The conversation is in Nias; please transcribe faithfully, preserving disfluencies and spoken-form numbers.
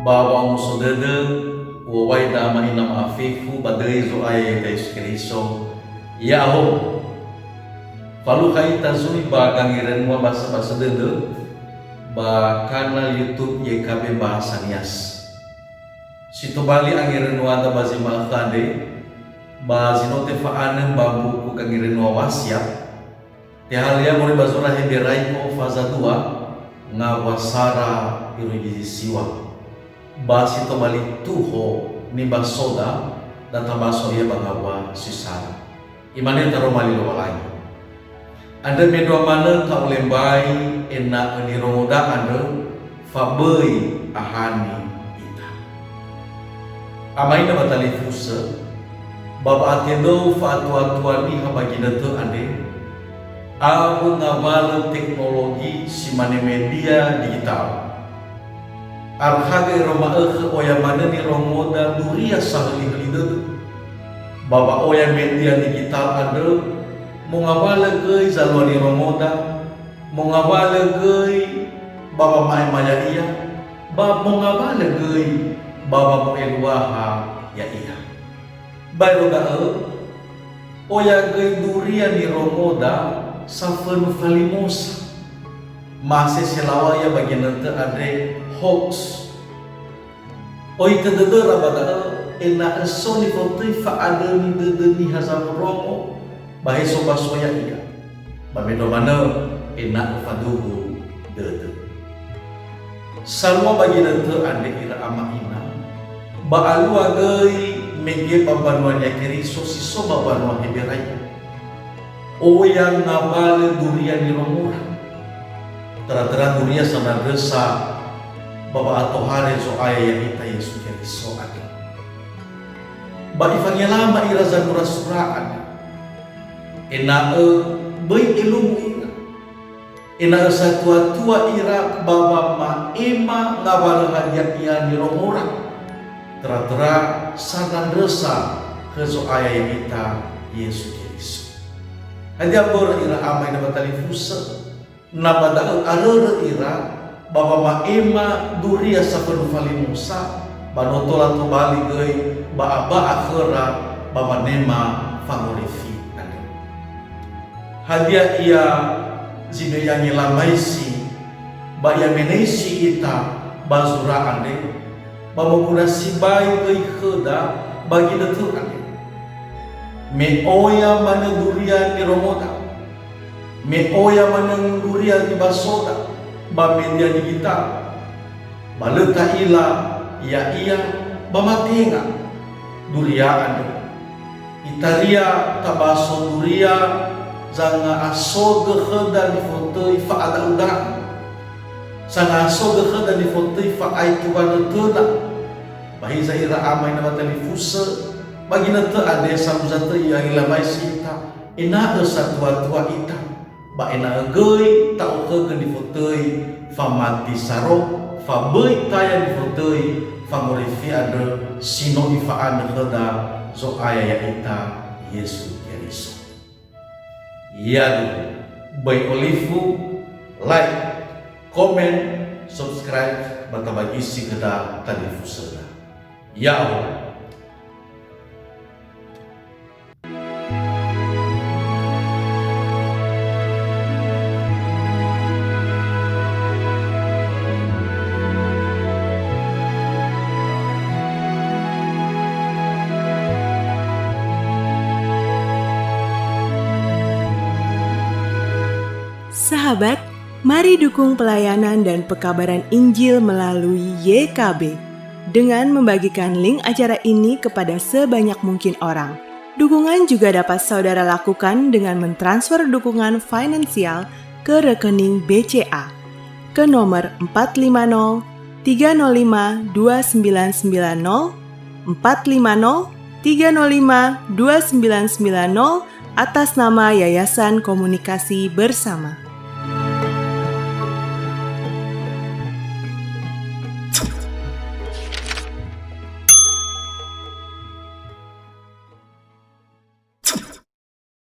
Ba wa'omuso dödö, u'owai da ama ina ma'afefu ba döi Zo'aya ya'ita Yesu Keriso. Ya'ahowu. Falukha ita zui ba gangerönua basa-basa dödö ba kanal YouTube Y K B Bahasa Nias. Si tobali angerönuada ba zi ma'ökhö andre, ba zi no tefa'anö ba buku gangerönua Wasiat, tehalia moroi ba zura Heberaiko faza dua, ngawua sara irugi zi siwa. Ba si tobali tuho nibasoda, da tabaso ia ba ngawua si sara. Imane taroma li Lowalangi. Andrö mendrua manö ta'olembai ena'ö nirongoda andrö, fa böi ahani ita. Ama ina ba talifusö, ba wa'atedou fa'atua-tua niha ba ginötö andre, awö ngawalö teknologi si mane media digital. Arkhagö ero ma'ökhö oya manö nirongoda duria sahöli-höli dödö. Ba wa'oya media digital andrö, mongawalö göi zalua nirongoda, mongawalö göi ba wama'ema ya'ia, ba mongawalö göi ba wamo'eluaha ya'ia. Baero da'ö, oya göi duria nirongoda safönu falimosa. Masese lawa'ö ia ba ginötö andre hoax. Oitö dödöra ba da'ö, ena'ö so nifotöi fa'adöni dödö niha zamorongo, ba he so ba so ya'ia. Ba mendrua manö, ena'ö faduhu dödö. Salua ba ginötö andre ira ama ina, ba alua göi mege ba mbanua-Nia Keriso si so ba mbanua Heberaiko. Oya ngawalö duria nirongora. Töra-töra duria sanandrösa ba wa'atohare Zo'aya ya'ita Yesu Keriso andrö. Ba ifangelama ira zangura sura andrö, ena'ö böi elungu ira. Ena'ö satua-tua ira ba wama'ema ngawalö hadia ia nirongora, töra-töra sanandrösa khö Zo'aya ya'ita Yesu Keriso. Hadia mbörö ira ama ina ba talifusö? Na ba da'ö arörö ira ba wama'ema duria safönu falimosa, ba no tola tobali göi ba aba'a khöra ba wanema fangorifi andrö. Hadia ia zi no i'angelamaisi ba i'ameneisi ita ba zura andre, ba moguna sibai göi khöda ba ginötö andre? Me oya manö duria nirongoda, me oya manö duria nibasoda ba media digital, ba lö ta'ila ya'ia ba matenga duria andrö. Itaria tabaso duria zanga'asogö khöda nifotöi fa'ada'uda'u, sanga'asogö khöda nifotöi fa'aetuwanö töna. Ba hiza ira ama ina ba talifusö, ba ginötö andre samuza töi i'angelamaisi ita, ena'ö satua-tua ita. Ba ena'ö göi ta'okhögö nifotöi famati saro, fa böi taya nifotöi fangorifi andrö si no ifa'anö khöda Zo'aya ya'ita Yesu Keriso. Yaduhu, böi olifu, like, komen, subscribe, ba tabagisi khöda talifusöda. Ya'ahowu. Sahabat, mari dukung pelayanan dan pekabaran Injil melalui Y K B dengan membagikan link acara ini kepada sebanyak mungkin orang. Dukungan juga dapat saudara lakukan dengan mentransfer dukungan finansial ke rekening B C A ke nomor empat lima nol tiga nol lima dua sembilan sembilan nol, empat lima nol tiga nol lima dua sembilan sembilan nol, atas nama Yayasan Komunikasi Bersama.